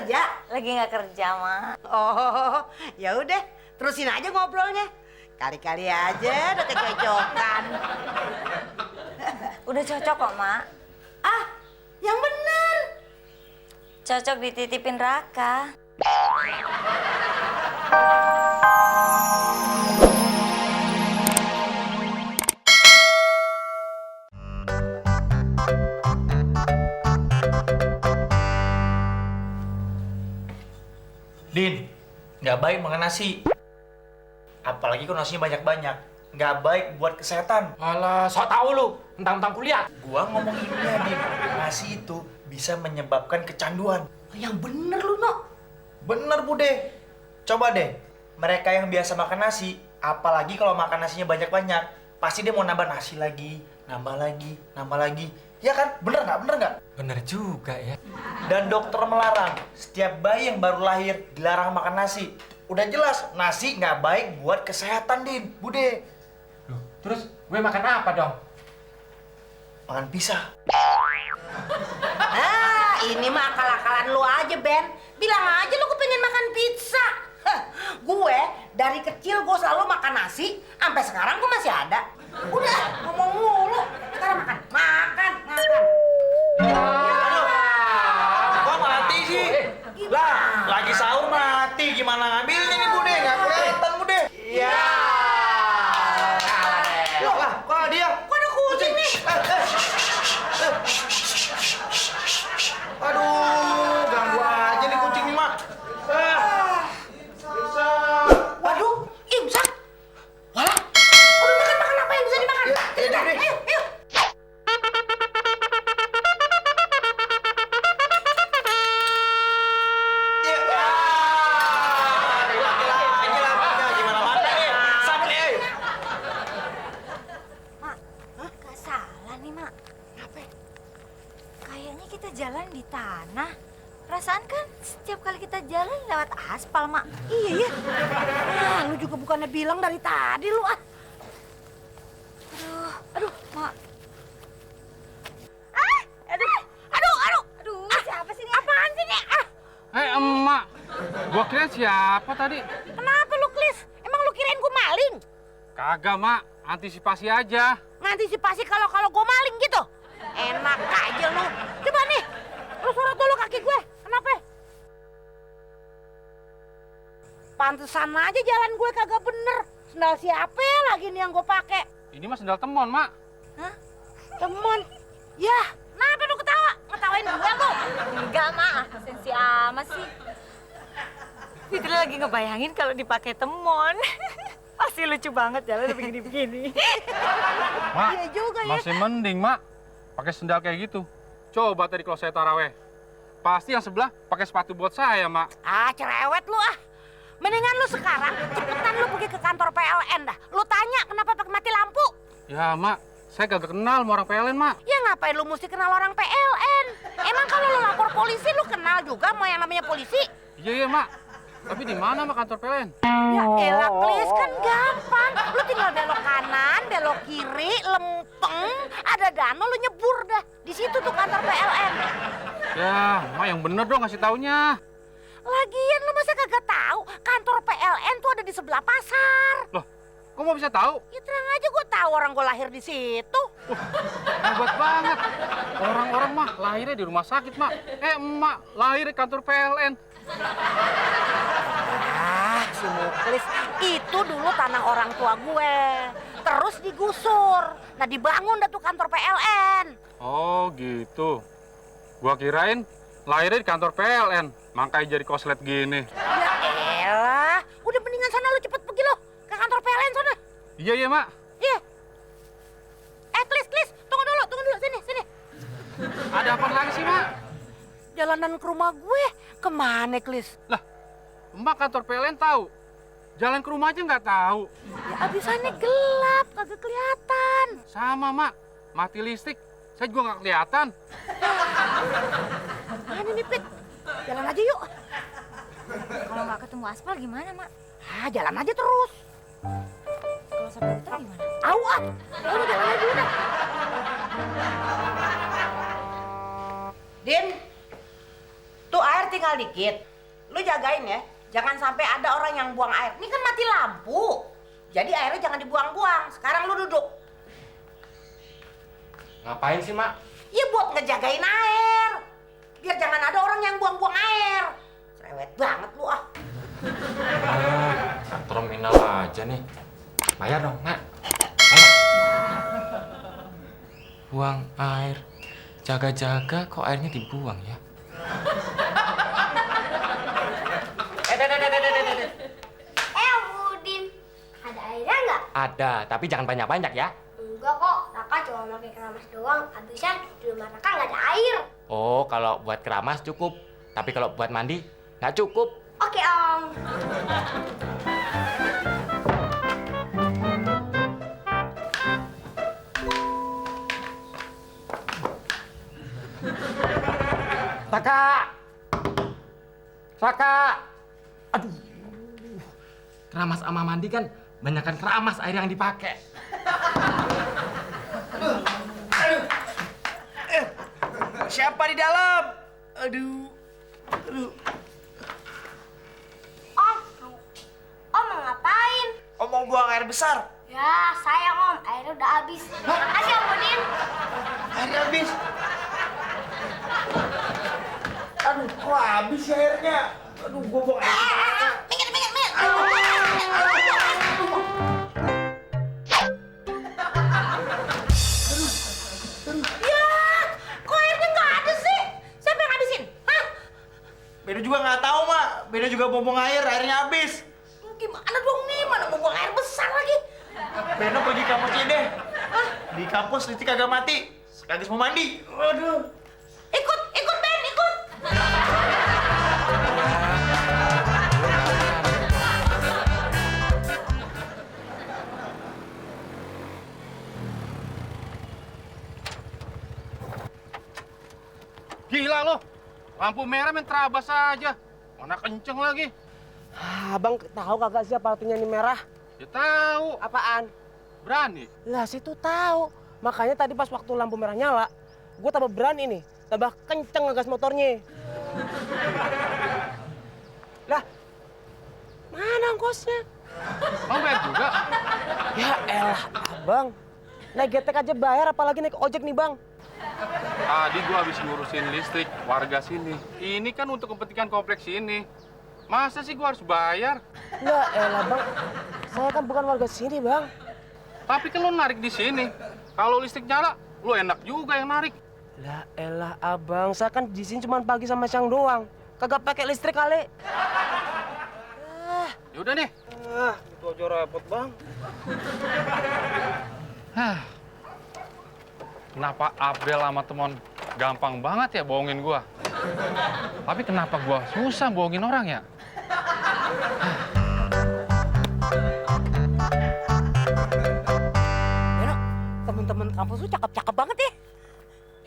kerja? Lagi nggak kerja, Mak. Oh, ya udah, terusin aja ngobrolnya. Kali-kali aja udah kecocokan. Udah cocok kok, Mak. Ah, yang bener. Cocok dititipin Raka. Din, nggak baik makan nasi. Apalagi kalau nasinya banyak-banyak. Nggak baik buat kesehatan. Alah, sok tau lu, mentang-mentang kuliah. Gua ngomong ini ya, Din. Nasi itu bisa menyebabkan kecanduan. Yang bener lu, Nok. Bener, Bude. Coba deh, mereka yang biasa makan nasi, apalagi kalau makan nasinya banyak-banyak, pasti dia mau nambah nasi lagi, nambah lagi, nambah lagi. Ya kan? Bener nggak? Bener nggak? Bener juga ya. Dan dokter melarang, setiap bayi yang baru lahir dilarang makan nasi. Udah jelas, nasi nggak baik buat kesehatan, Din, Bude. Loh, terus gue makan apa dong? Makan pisah. Ah, ini mah akal-akalan lu aja, Ben. Bilang aja lu kepengen makan pizza. Hah, gue dari kecil gue selalu makan nasi, sampai sekarang gue masih ada. Udah, ngomong mulu. Sekarang makan. Kok mati sih? Lah, lagi sahur mati. Gimana ngambilnya nih, Bude? Nggak kelihatan, Bude. Iya. Loh, lah, kok dia? Kok ada kucing nih? Aduh, ganggu aja nih kucing nih, Mak. Bisa. Waduh, imsak. Walah, udah makan apa yang bisa dimakan? Ya, Cepetan, deh. ayo, ayo. Ya. Gimana makannya? Sampai nih. Mak, nggak salah nih, Mak. Apa? Kayaknya kita jalan di tanah. Perasaan kan setiap kali kita jalan lewat aspal, Mak. Iya, iya. Ah, lu juga bukannya bilang dari tadi lu ah. Aduh, Mak. Aduh, Siapa sih ini? apaan sih nih? Ah, Emak, gua kira siapa tadi? kenapa lu, Klis? Emang lu kirain gua maling? Kagak, Mak. Antisipasi aja. Ngantisipasi kalau gua maling gitu? Enak aja lu. Coba nih, lu sorot dulu kaki gue. Kenapa? Pantesan aja jalan gue kagak bener. Sendal siapa lagi nih yang gue pakai? Ini mah sendal temon, Mak. Hah? Temen. Yah, kenapa lu ketawa? Ngetawain gue lu? Enggak, Mak. Sensi amat sih. Fitri lagi ngebayangin kalau dipakai temon. Pasti lucu banget jalan begini-begini. Mak, Iya juga ya. masih mending, Mak. Pakai sendal kayak gitu. Coba tadi kalau saya taraweh. Pasti yang sebelah pakai sepatu buat saya, Mak. Ah, cerewet lu ah. Mendingan lu sekarang cepetan lu pergi ke kantor PLN dah. Lu tanya kenapa pakai mati lampu. Ya, Mak. Saya kagak kenal sama orang PLN, Mak. Ya ngapain lu mesti kenal orang PLN? Emang kalau lu lapor polisi lu kenal juga sama yang namanya polisi? Iya, Mak. Tapi di mana, Mak, kantor PLN? Ya elah, Klis, kan gampang. Lu tinggal belok kanan, belok kiri, lempeng, ada danau lu nyebur dah. Di situ tuh kantor PLN. Ya, Mak yang bener dong ngasih taunya. Lagian lu masa kagak tahu kantor PLN tuh ada di sebelah pasar. Loh, kok mau bisa tahu? Ya terang aja gue tahu orang gue lahir di situ. Hebat banget. Orang-orang mah lahirnya di rumah sakit, Mak. Emak lahir di kantor PLN. Ah, si Muklis, itu dulu tanah orang tua gue. Terus digusur. Nah, dibangun dah tuh kantor PLN. Oh, gitu. Gua kirain lahirnya di kantor PLN, makanya jadi koslet gini. Ya elah, udah mendingan sana lu cepet pergi lo ke kantor PLN sana. Iya, Mak. Iya. Klis, tunggu dulu, sini. Ada apa lagi sih, Mak? Jalanan ke rumah gue, kemana, Klis? Lah, Mbak kantor PLN tahu. Jalan ke rumah aja nggak tahu. Ya abisannya gelap, kagak kelihatan. Sama, Mak. Mati listrik. Saya juga nggak kelihatan. Mana nih, Pit? Jalan aja yuk. Kalau nggak ketemu aspal gimana, Mak? Ah, jalan aja terus. Kalau sampai hutan gimana? Udah jalan aja udah. Din, tuh air tinggal dikit. Lu jagain ya, jangan sampai ada orang yang buang air. Ini kan mati lampu. Jadi airnya jangan dibuang-buang. Sekarang lu duduk. Ngapain sih, Mak? Ya buat ngejagain air. Biar jangan ada orang yang buang-buang air. Cerewet banget lu ah. Terminal aja nih. Bayar dong, Mak. Ayo. Buang air. Jaga-jaga kok airnya dibuang ya? Budin, ada airnya nggak? Ada, tapi jangan banyak-banyak ya. Enggak kok, Raka cuma pakai keramas doang. Habisnya di rumah Raka nggak ada air. Oh, kalau buat keramas cukup. Tapi kalau buat mandi, nggak cukup. Oke, Om. Saka! Saka! Aduh. Keramas sama mandi kan banyakkan keramas air yang dipakai. Siapa di dalam? Aduh. Om, Om mau ngapain? Om mau buang air besar. Ya, sayang Om, airnya udah habis. Makasih Om Budin. Airnya habis. Aduh, kok habis ya airnya? Aduh, gua buang air. Ya, kok airnya nggak ada sih? Siapa yang habisin? Hah? Beno juga nggak tahu, Mak. Beno juga mau buang air, airnya habis. Gimana dong nih? Mana mau buang air besar lagi? Beno pergi kampusnya deh. Di kampus Liti kagak mati. Sekaligus mau mandi. Waduh. Ikut Ben, ikut. Gila lo. Lampu merah main terabas aja. Mana kenceng lagi. Abang tahu kagak sih apa artinya ini merah? Ya tahu. Apaan? Berani. Lah situ tahu. Makanya tadi pas waktu lampu merah nyala, gue tambah berani nih, tambah kenceng ngegas motornya. Lah, mana ongkosnya? Mau bayar juga? Ya elah abang, naik getek aja bayar apalagi naik ojek nih bang. Tadi gua habis ngurusin listrik warga sini. Ini kan untuk kepentingan kompleks ini. Masa sih gua harus bayar? Ya elah bang, saya kan bukan warga sini bang. Tapi kan lo narik di sini. Kalau listrik nyala, lo enak juga yang narik. Lah elah abang, saya kan di sini cuma pagi sama siang doang. Kagak pakai listrik kali. Yaudah nih. Itu aja repot bang. Kenapa Abel sama teman gampang banget ya bohongin gua? Tapi kenapa gua susah bohongin orang ya? Beno, temen-temen kampus lu cakep-cakep banget ya.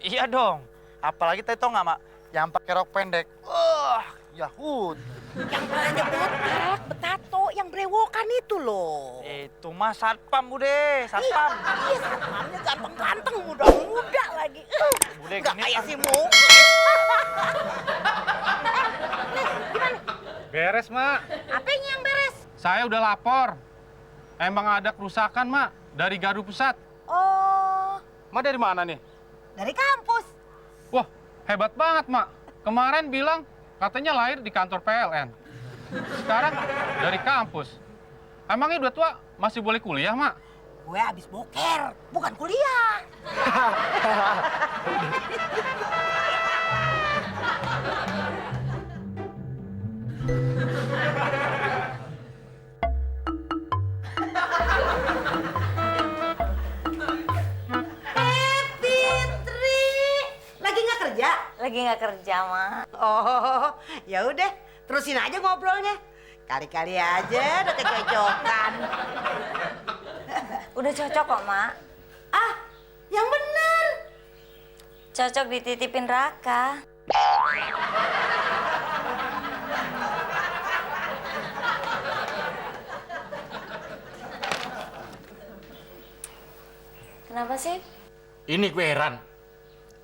Iya dong. Apalagi tadi tau nggak, Mak? Yang pakai rok pendek. Wah, Yahud. Yang palanya botak, betato, yang brewokan itu loh. Itu mah satpam, Bude. Satpam. Iya, satpamnya ganteng-ganteng, muda-muda lagi. Bude Nggak gini kayak kan. si Mung. Beres, Mak. Apanya yang beres? Saya udah lapor. Emang ada kerusakan, Mak, dari gardu pusat. Oh, Mak dari mana nih? dari kampus. Wah, hebat banget, Mak. Kemarin bilang katanya lahir di kantor PLN. Sekarang dari kampus. Emangnya udah tua masih boleh kuliah, Mak? Gue habis boker, bukan kuliah. Fitri, lagi nggak kerja? Lagi nggak kerja, Mak. Oh, ya udah, terusin aja ngobrolnya. Kali-kali aja udah kecocokan. Udah cocok kok, Mak. Ah, yang bener. Cocok dititipin Raka. Kenapa sih? Ini gue heran.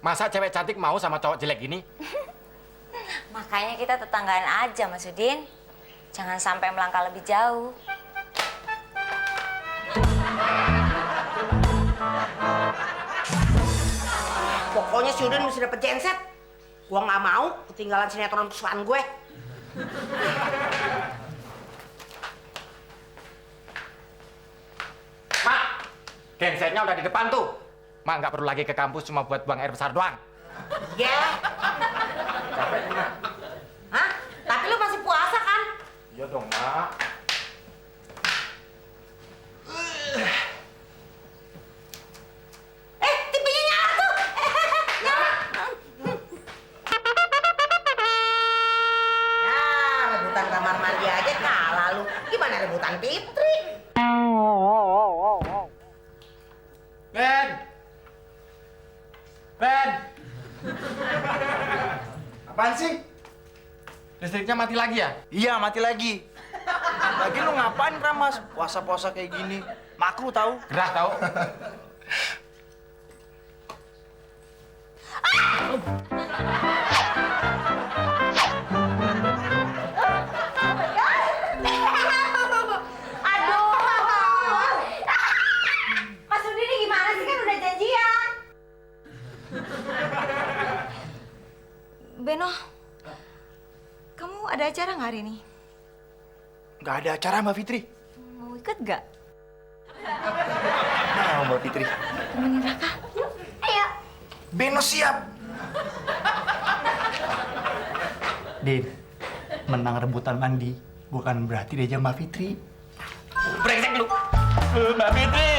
Masa cewek cantik mau sama cowok jelek gini? Makanya kita tetanggaan aja, Mas Udin. Jangan sampai melangkah lebih jauh. Pokoknya si Udin mesti dapet genset. Gua nggak mau ketinggalan sinetron kesukaan gue. Mak, gensetnya udah di depan tuh. Mak nggak perlu lagi ke kampus cuma buat buang air besar doang. Ya. Hah? Tapi lu masih puasa kan? Iya dong, Mak. TV-nya nyala tuh. Nyala. Ya, rebutan kamar mandi aja kalah lu. Gimana rebutan Fitri? Ben! Ben! Apaan sih? Listriknya mati lagi ya? Iya, mati lagi. Lagi lu ngapain, Ramas? Puasa-puasa kayak gini. Makruh tahu. Gerah tahu. Aduh. Mas Udin ini gimana sih, kan udah janjian? Beno, kamu ada acara nggak hari ini? Nggak ada acara, Mbak Fitri. Mau ikut nggak? Nah, Mbak Fitri. Temenin Raka. Ayo. Beno siap. Din, menang rebutan mandi bukan berarti dia Mbak Fitri. Brengsek lu. Mbak Fitri.